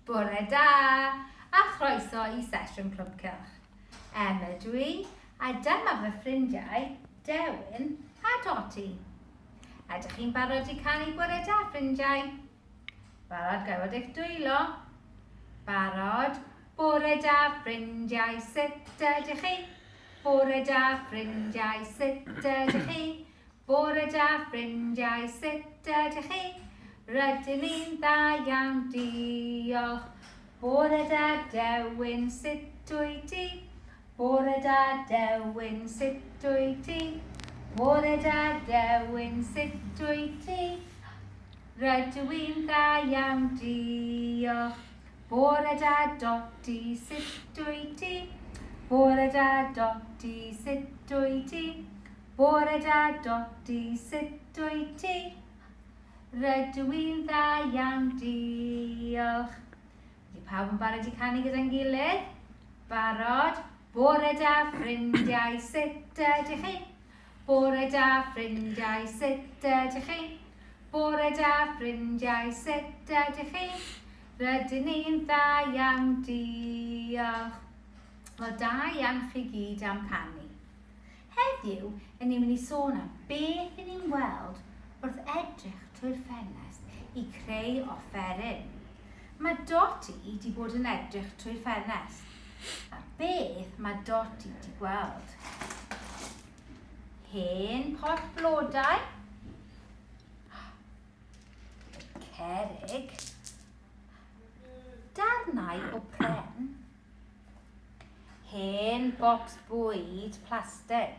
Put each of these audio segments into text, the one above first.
Bore da, a chroeso i sesiwn Clwb Cylch. Emma dw i, a dyma fy ffrindiau, Dewin a Doti. Ydych chi'n barod i canu bore da, ffrindiau? Barod, ga i weld eich dwylo? Barod? Bore da, ffrindiau, sut ydych chi? Bore da, ffrindiau, sut ydych chi? Bore da ffrindiau, sut ydych chi? Rydyn ni'n dda iawn, diolch. Bore da Dewin, sut wyt ti? Bore da Dewin, sut wyt ti? Bore da Dewin, sut wyt ti? Rydw i'n dda iawn, diolch. Bore da Doti, sut wyt ti? Bore da Doti, sut wyt ti? Bore da Doti, sut wyt ti? Rydw i'n dda iawn, diolch. Ydy pawb yn barod i canu gyda'n gilydd? Barod? Bore da ffrindiau, sut ydych chi? Bore da ffrindiau, sut ydych chi? Bore da ffrindiau, sut ydych chi? Rydyn ni'n dda iawn, diolch. Wel, da iawn chi gyd am canu. Heddiw, 'yn ni'n mynd i sôn am beth 'yn ni'n weld wrth edrych trwy'r ffenest i creu offeryn. Mae Doti 'di bod yn edrych trwy'r ffenest. A beth mae Doti 'di gweld? Hen pot blodau. Cerrig. Darnau o pren. Hen bocs bwyd plastig.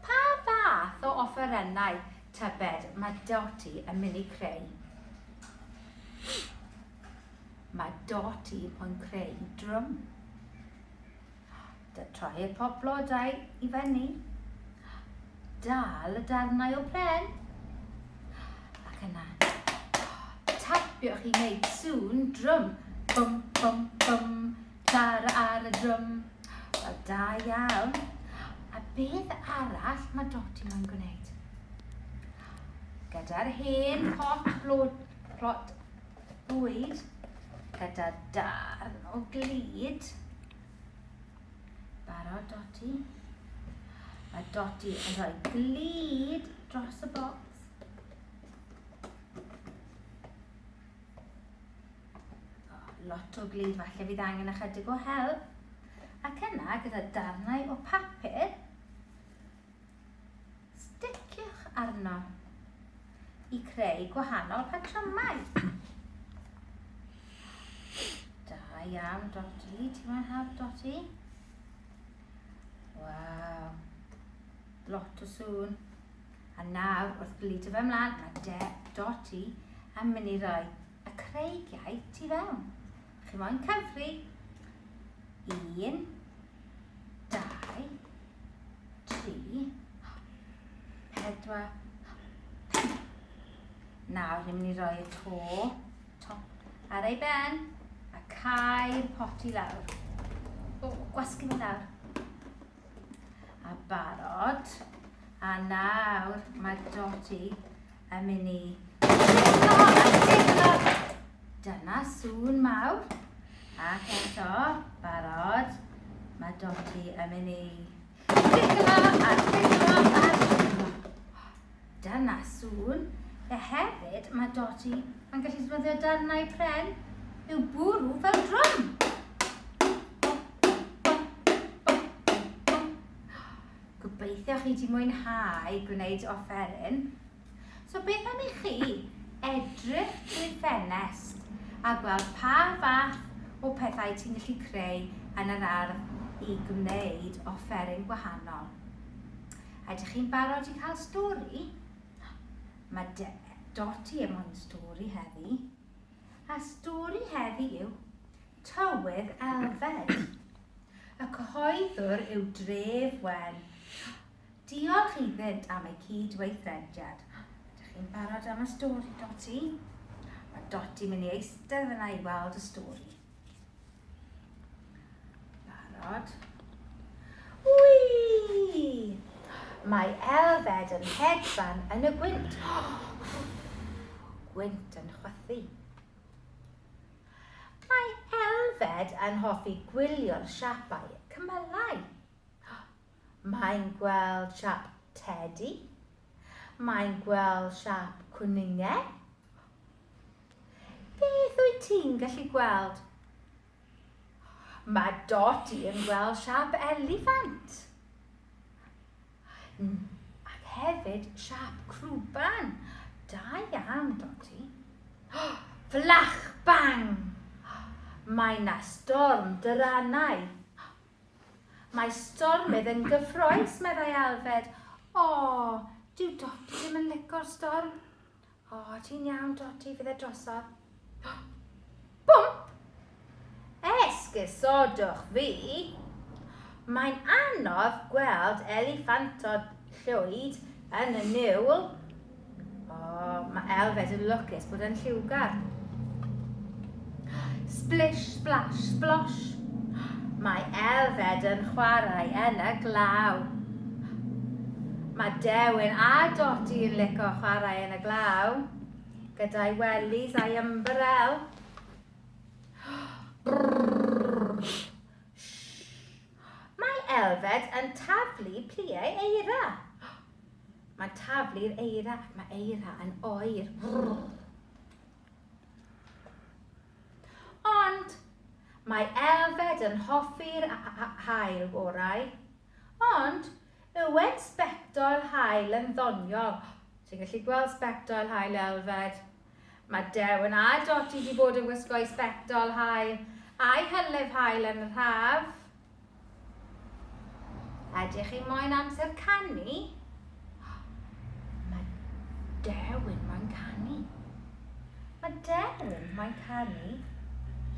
Pa fath o offerynnau tybed mae Doti yn mynd i creu? Mae Doti yn creu drwm. Troi'r pot blodau i fyny. Dal y darnau o pren. Ac yna, tapiwch i wneud sŵn drwm. Bum, bum, bum, tara ar y drwm. Wel, da iawn. A beth arall mae Doti mae'n gwneud? Gyda'r hen pot blod, plot bwyd, gyda darn o glud, Barod, Doti? Mae Doti yn rhoi glud dros y bocs. Oh, lot o glud, falle fydd angen ychydig o help. Ac yna, gyda darnau o papur, sticiwch arno i creu gwahanol patrymau. Da iawn, Doti. Ti'n moyn help, Doti? Waw. Lot o sŵn. A nawr, wrth gludo fe ymlaen, mae De Doti yn mynd i roi y creigiau tu fewn. Chi moyn cyfri? Un, 2, 3, 4, 5. Nawr ni'n mynd i roi y to, top ar ei ben a cau'r pot i lawr. O, gwasgu fe lawr. A barod. A nawr mae Dotty yn mynd i... Dyna sŵn mawr. Ac eto, barod, mae Dotty yn mynd i... Tiglo a tiglo a tiglo. Dyna sŵn. A hefyd, mae Dotty yn gallu defnyddio darnau pren i'w bwrw fel drwm. Gobeithio chi wedi mwynhau gwneud offeryn. So beth am i chi edrych trwy ffenest a gweld pa fath o pethau ti'n gallu creu yn yr ardd i gwneud offeryn gwahanol. Ydych chi'n barod i cael stori? Mae Dotty yn moyn stori heddi. A stori heddi yw Tywydd Elfed. Y cyhoeddwr yw Dref Wen. Diolch iddynt am eu cyd-weithrediad. Ydych chi'n barod am y stori, Dotty? Mae Dotty mynd i eistedd fyna i weld y stori. Barod? Wii! Mae Elfed yn hedfan yn y gwynt. Gwynt yn chwythu. Elfed yn hoffi gwylio'r siapau cymylau. Mae'n gweld siap tedi. Mae'n gweld siap cwningen. Beth wyt ti'n gallu gweld? Mae Dotty yn gweld siap eliffant. Ac hefyd siap crwban. Da iawn, Dotty. Fflach bang! Mae 'na storm dyrannau. Mae stormydd yn gyffroes, meddai Elfed. O, dyw Dotty ddim yn lico'r storm. O, ti'n iawn, Dotty, fydd e drosodd. Bwmp! Esgusodwch fi! Mae'n anodd gweld eliffantod llwyd yn y niwl. O, mae Elfed yn lwcus bod e'n lliwgar. Splish, splash, splosh. Mae Elfed yn chwarae yn y glaw. Mae Dewin a Dotty yn lico chwarae yn y glaw, gyda'i wellies a'i ymbrel. Brrrr. Mae Elfed yn taflu pliau eira. Mae'n taflu'r eira ac mae eira yn oer. Brrr. Ond mae Elfed yn hoffi'r haul orau. Ond yw e'n sbectol haul yn ddoniol? Ti'n gallu gweld sbectol haul Elfed? Mae Dew yn a Dotty di bod yn gwisgo'i sbectol haul a'i hylif haul yn yr haf. Ydych chi moyn amser canu? Mae Dewin moyn canu. Mae Deryn moyn canu.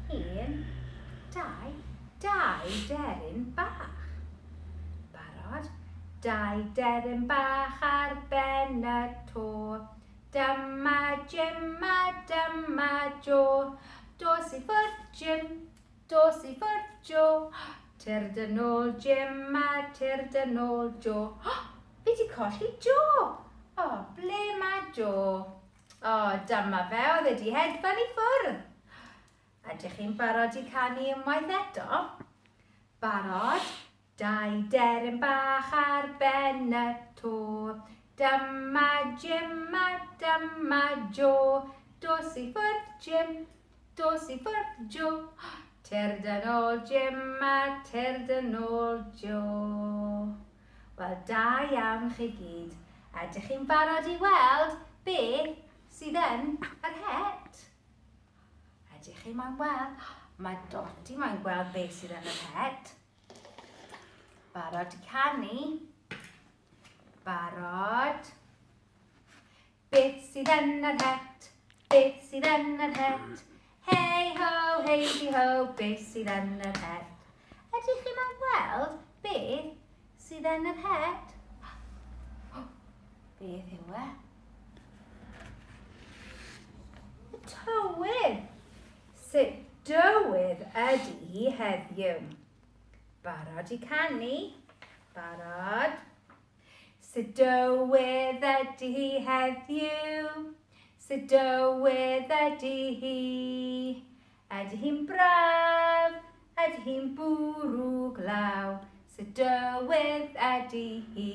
Un, dau, dau deryn bach. Barod? Dau deryn bach ar ben y to. Dyma Jim a dyma Jo. Dos i ffwrdd Jim, Dos i ffwrdd, Jo. Tyrd yn ôl, Jim, a tyrd yn ôl, Jo. Fi di colli Jo! O, ble mae Jo? O, dyma fe, oedd e di hedfan i ffwrdd. Ydych chi'n barod i canu unwaith eto? Barod? Dau deryn bach ar ben y to. Dyma Jim a dyma Jo. Dos i ffwrdd, Jim. Dos i ffwrdd, Jo. Tyrd yn ôl, Jim, a tyrd yn ôl, Jo. Wel, da iawn chi gyd. Ydych chi'n barod i weld beth sydd yn yr het? Ydych chi moyn weld? Mae Dotty moyn gweld beth sydd yn yr het. Barod i canu? Barod? Beth sydd yn yr het? Beth sydd yn yr het? Hei ho, hei di ho, beth sydd yn yr het? Ydych chi'n moyn gweld beth sydd yn yr het? Beth yw e? Y tywydd! Sut dywydd ydy hi heddiw? Barod i canu? Barod? Sut dywydd ydy hi heddiw? Sut dywydd ydy hi? Ydy hi'n braf? Ydy hi'n bwrw glaw? Sut dywydd ydy hi?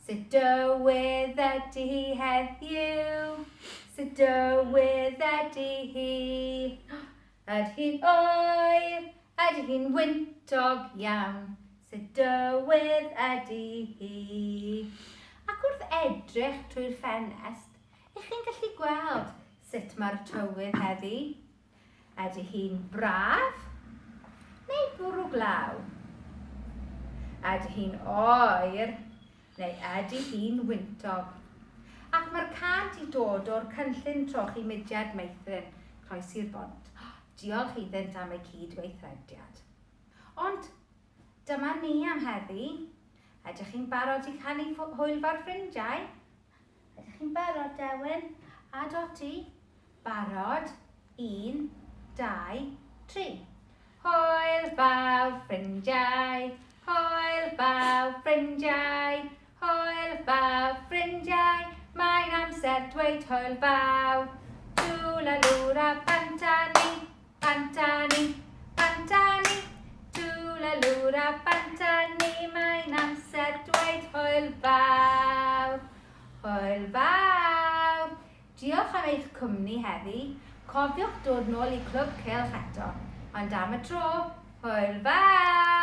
Sut dywydd ydy hi heddiw? Sut dywydd ydy hi? Ydy hi'n oer? Ydy hi'n wyntog iawn? Sut dywydd ydy hi? Ac wrth edrych trwy'r ffenest, ych chi'n gallu gweld sut mae'r tywydd heddi? Ydy hi'n braf neu bwrw glaw? Ydy hi'n oer neu ydy hi'n wyntog? Ac mae'r cân 'di dod o'r cynllun trochi Mudiad Meithrin, Croesi'r Bont. Diolch iddynt am eu cyd-weithrediad. Ond dyma ni am heddi. Ydych chi'n barod i canu hwyl fawr ffrindiau? Ydych chi'n barod, Dewin? A Doti? Barod? Un, dau, tri. Hwyl fawr, ffrindiau! Hwyl fawr, ffrindiau! Hwyl fawr, ffrindiau! Mae'n amser dweud hwyl fawr. Dwla lwra bant â ni. Bant â ni, bant â ni, Dŵla lwra bant â ni, mae'n amser dweud hwyl fawr. Hwyl fawr! Diolch am eich cwmni heddi. Cofiwch dod nôl i Clwb Cylch eto. Ond am y tro, hwyl fawr!